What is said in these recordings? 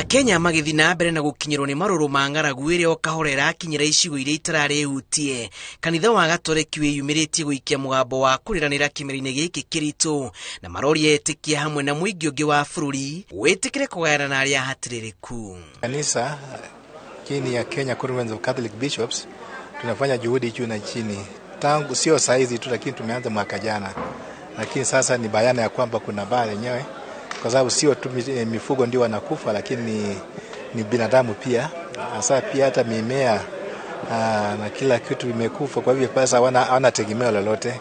Akenya magĩthiĩ na mbere na gũkinyĩrwo nĩ marũrũ ma ng'aragu ĩrĩa o kahora ĩrakinyĩra icigo iria itararĩ hutie. Kanitha wa Gatoreki wĩyumĩrĩtie gũikia mũgambo wa kũrĩranĩra kĩmera-inĩ gĩkĩ kĩritũ na maroria etĩkia hamwe na mũingĩ ũngĩ wa bũrũri wĩtĩkĩre kũgayana na arĩa ahatĩrĩrĩku. Kanisa chini ya Kenya Conference of Catholic Bishops tunafanya juhudi juu na chini, tangu sio saizi tu, lakini tumeanza mwaka jana, lakini sasa ni bayana ya kwamba kuna baa lenyewe, kwa sababu sio tu mifugo ndio wanakufa, lakini ni binadamu pia, hasa pia hata mimea na kila kitu imekufa. Kwa hivyo sasa hawana tegemeo lolote.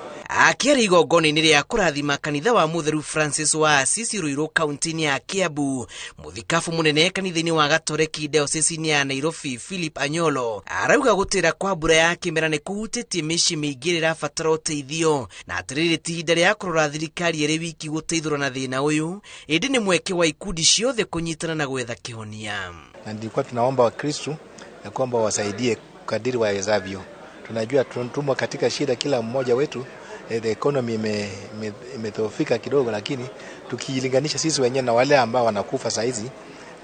Akĩaria igongona-inĩ rĩa kũrathima kanitha wa Mũtheru Francis wa Assisi Ruiru kaunti-inĩ ya Kiambu, mũthikabu mũnene kanitha-inĩ wa Gatoreki diocese ya Nairobi Philip Anyolo arauga gũtĩra kwa mbura ya kĩmera nĩ kũhutĩtie mĩciĩ mĩingĩ ĩrĩa ĩrabatara ũteithio na atĩrĩrĩ ti ihinda rĩa kũrora thirikari ĩrĩ wiki gũteithũra na thĩna ũyũ, ĩndĩ nĩ mweke wa ikundi ciothe kũnyitana na gwetha kĩhonia. Na nilikuwa tunaomba Wakristu ya kwamba wasaidie kadiri wawezavyo. Tunajua tumo katika shida, kila mmoja wetu the economy imedhoofika kidogo, lakini tukilinganisha sisi wenyewe na wale ambao wanakufa saizi,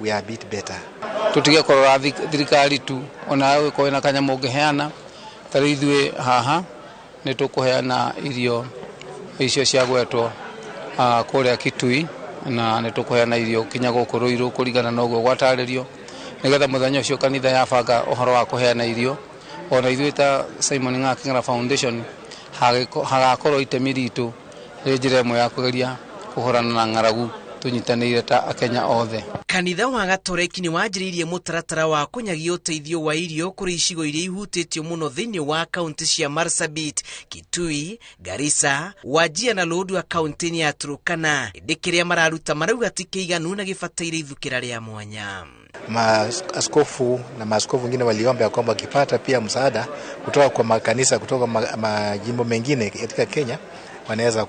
we are a bit better. Tutige kũrora thirikari tu, ona ũgĩkorwo na kanyamũ ũngĩheana. Ta rĩu ithuĩ haha nĩ tũkũheana irio icio cia gwetwo kũrĩa Kitui, na nĩ tũkũheana irio kinya gũkũ Ruiru kũringana na ũguo gwatarĩrio, nĩgetha mũthenya ũcio kanitha yabanga ũhoro wa kũheana irio, ona ithuĩ ta Simon Ng'ang'a Kĩng'ara Foundation hagakorwo itemi ritũ rĩ njĩra ĩmwe ya kũgeria kũhũrana na ng'aragu tũnyitanĩire ta Akenya othe. Kanitha wa Gatoreki nĩ wanjĩrĩirie mũtaratara wa kũnyagia ũteithio wa irio kũrĩ icigo iria ihutĩtio mũno thĩinĩ wa kaunti cia Marsabit, Kitui, Garissa, Wajir na Lodwar kaunti-inĩ ya Turkana. Ĩndĩ kĩrĩa mararuta marauga ti kĩiganu na gĩbataire ithukĩra rĩa mwanya. Maaskofu na maaskofu wengine waliomba ya kwamba wakipata pia msaada kutoka kwa makanisa kutoka majimbo mengine katika Kenya, wanaweza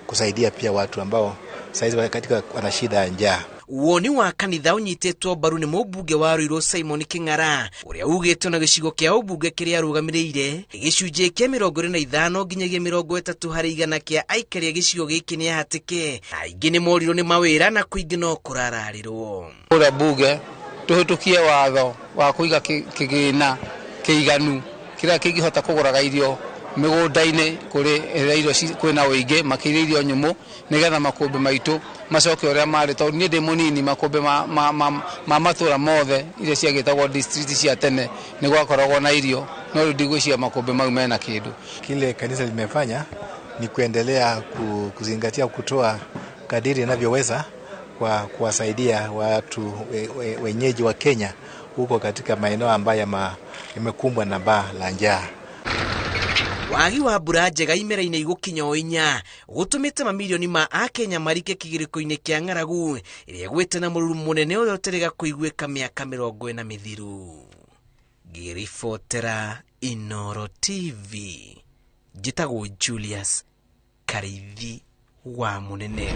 kusaidia pia watu ambao saizi katika wana shida ya njaa. Woni wa kanitha ũnyitĩtwo mbaru nĩ mũmbunge wa Ruiru Simon King'ara ũrĩa ugĩte na gĩcigo kĩa ũmbunge kĩrĩa arũgamĩrĩire gĩcunjĩ kĩa 25 nginyagia 30% kĩa aikari a gĩcigo gĩkĩ nĩ ahatĩke, aingĩ nĩ morirwo nĩ mawĩra na kũingĩ no kũrararĩrwo. Kũrĩa mbunge tũhĩtũkie watho wa kũiga kĩgĩna kĩiganu kĩrĩa kĩngĩhota kũgũraga irio mĩgũnda-inĩ kũrĩ ĩrĩa irio kwĩna ũingĩ, makĩria irio nyũmũ, nĩgetha makũmbĩ maitũ macoke ũrĩa marĩ, tondũ niĩ ndĩ mũnini makũmbĩ ma matũra mothe iria ciagĩtagwo district cia tene nĩ gwakoragwo na irio, no rĩu ndigwĩciria makũmbĩ mau mena kĩndũ. Kile kanisa limefanya ni kuendelea kuzingatia kutoa kadiri inavyoweza kwa kuwasaidia watu wenyeji wa Kenya huko katika maeneo ambayo yamekumbwa na baa la njaa. Wagi wa mbura njega imera-inĩ igũkinya o inya gũtũmĩte mamirioni ma Akenya marike kĩgirĩko-inĩ kĩa ng'aragu ĩrĩa ĩgwĩte na mũruru mũnene ũrĩa ũterega kũiguĩka mĩaka 40 mĩthiru. Ngĩribotera Inooro TV, njĩtagwo Julius Karithi wa Mũnene.